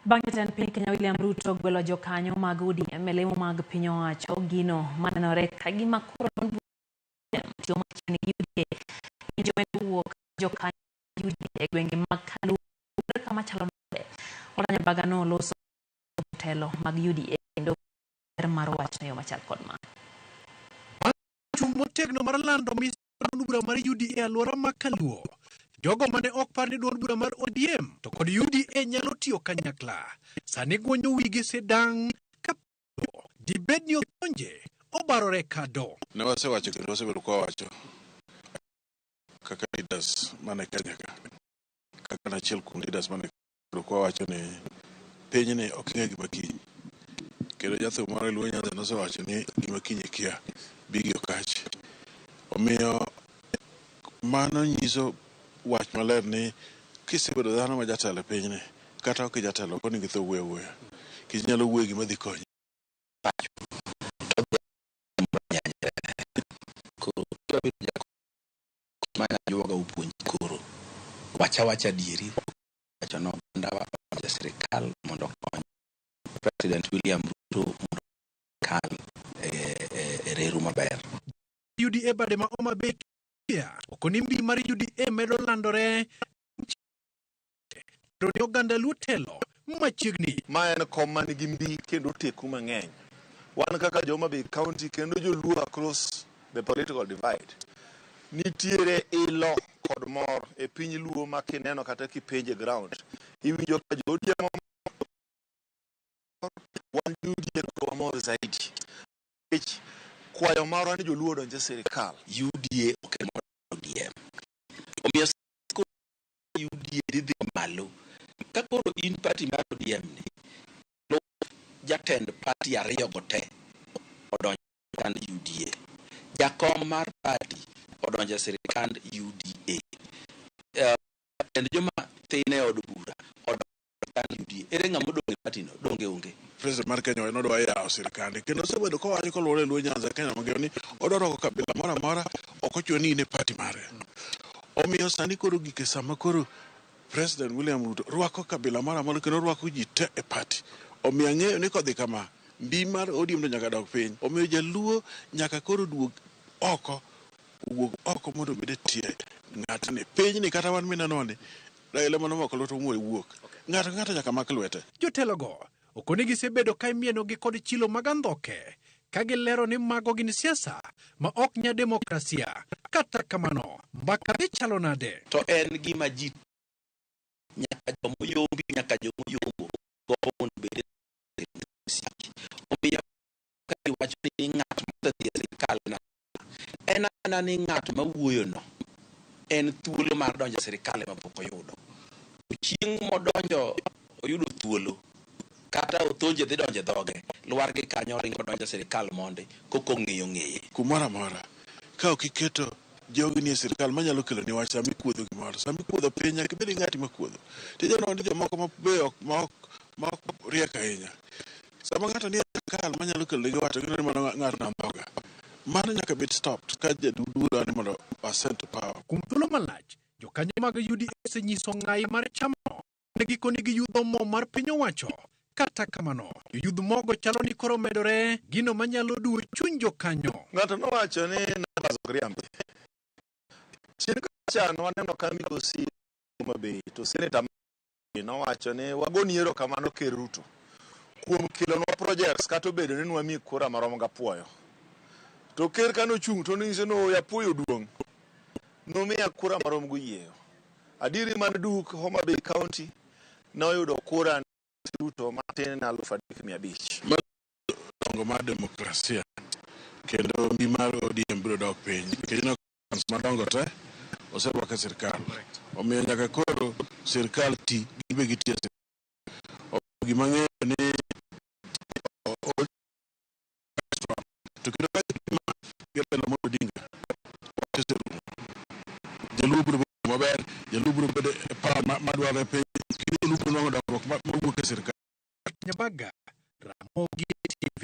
Bang' jatend piny Kenya William Ruto gwelo jokanyo mag ODM e lemo mag piny owacho, gino manenore ka gima koro duond ODM tiyo machiegni gi UDA, winjo mende owuok jokanyo UDA e gwenge mag Kaluo kama chalo nade. Ola Nyabaga noloso jotelo mag UDA kendo ber mar wachno e yo machal kod ma. Chung' motegno mar lando mis duond bura mar UDA e alwora ma Kaluo. Jogo mane ok par ni duond bura mar ODM to kod UDA nyalo tiyo kanyakla, sani gwonyo wigi sidang' ka dibed ni othonje obarore kado. Ne wasewacho kendo wasebedo kwa wacho kaka leaders mane Kenya ka, kaka an achiel kuom leaders mane kwa wacho ni pinyni ok ing'e gima kiny. Kendo jathum moro e Luo Nyanza nosewacho ni gima kiny ikia, bi gi okach. Omiyo mano nyiso wach maler ni kisebedo dhano ma jatelo e pinyni, kata ok ijatelo, ok onego itho wuoyo awuoya. Nikech inyalo wuoyo gima dhi konyi. Koro mana juoga upuonj koro wacha wacha adieri wacho no oganda wa odonjo e sirikal mondo okony President William Ruto mondo kal e, e, e reru maber. UDA bade ma Homa Bay okoni mbi mar UDA medo landore kendo ni oganda Luo telo machiegni. Ma en kom man gi mbi kendo oteku mang'eny. Wan kaka jo Homa Bay County kendo joluo across the political divide, nitiere ilo kod mor e piny Luo ma kineno kata kipenje ground, iwinjo ka jo ODM omor, wan jo UDA to wamor zaidi. Nikech kwayo marwa ni joluo odonj e sirikal. UDA ok en ODM. Omiyo UDA dhi dhi malo. Ka koro in party mar ODM ni, jatend party ariyo go te odonjo e sirkand UDA. Jakom mar party odonjo e sirkand UDA. Jatend joma thin e od bura odonjo e sirkand UDA. Ere ng'ama odong' e party no? Donge onge. President mar Kenya nodwa yawo sirkande kendo osebedo kowacho koluwore e Luo Nyanza Kenya mangima ni odwa rwako kabila moro amora ok ochuno ni in e party mare. Omiyo sani koro gik e sama koro President William Ruto rwako kabila moro amora kendo rwako ji te e party. Omiyo ang'eyo ni kodhi kama, mbi mar ODM to nyaka dog piny. Omiyo jaluo nyaka koro duog oko, owuog oko mondo obed e tie ng'atni. Pinyni kata wan minenowa ni, Raila ema nomako lwete omuoyo wuok. Ng'ato ka ng'ato nyaka mak lwete. Jotelogo okoni gisebedo ka imienogi kod chilo mag andhoke ka gilero ni mago gin siasa ma ok nya demokrasia. Kata kamano, mbaka dhi chalo nade? To en gima ji nyaka jomoyombi nyaka jomoyombo gombo mondo obed e sirkal. Omiyo ka iwacho ni ng'at mosedhi e sirkal na en ana ni ng'at mawuoyono en thuolo mar donjo e sirkal ema pok oyudo. To chieng' modonjo oyudo thuolo kata othonje dhi donjo e dhoge lwar gi kanyo oringo donjo e sirkal mondi koko ong'iyo ng'eye. Kumoro amora ka ok iketo jogi nie sirkal manyalo kelo ni wach sama ikuodho gimoro, sama ikuodho piny nyaka ibed gi ng'ati makuodho. Tijeno ni jomoko ma be ok ma ok ma ok riek ahinya. Sama ng'ato nie sirkal manyalo kelo negi wach to gineno ni mano ng'atno andhoga. Mano nyaka bed stopped ka jadudu dwaro ni mondo ascend to power. Kuom thuolo malach, jokanyo mag UDA osenyiso ng'ayi mar chamano ne gikoni giyudho mo mar piny owacho. Kata kamano, joyudh mogo chalo ni koro medore, gino manyalo duwo chuny jokanyo. Ng'ato nowacho ni numbers ok riambi. Chien kacha nwaneno ka migosi Homa Bay to seneta nowacho ni wagoni erokamano Ker Ruto kuom kelonwa projects kata obedo ni nwamiyi kura marom gapuoyo. To ker kane ochung' to nonyiso ni ooyo apuoyo duong'. Nomiya kura marom goyieyo. Adieri man duk Homa Bay County noyudo kura Ruto matin na 3,500. Dongo mar demokrasia kendo mbi mar ODM biro dok piny nikech madongo te oserwak e sirkal. Omiyo nyaka koro sirkal ti gin be gitiyo e sirkal. Gima ang'eyo ni to kendo ka gima gi Raila Amolo Odinga wach oserumo. Jaluo biro bedo maber, jaluo biro bedo e power madwarore e piny, kendo jaluo biro nwang'o dongruok mawuok e sirkal. Nyabaga, Ramogi TV.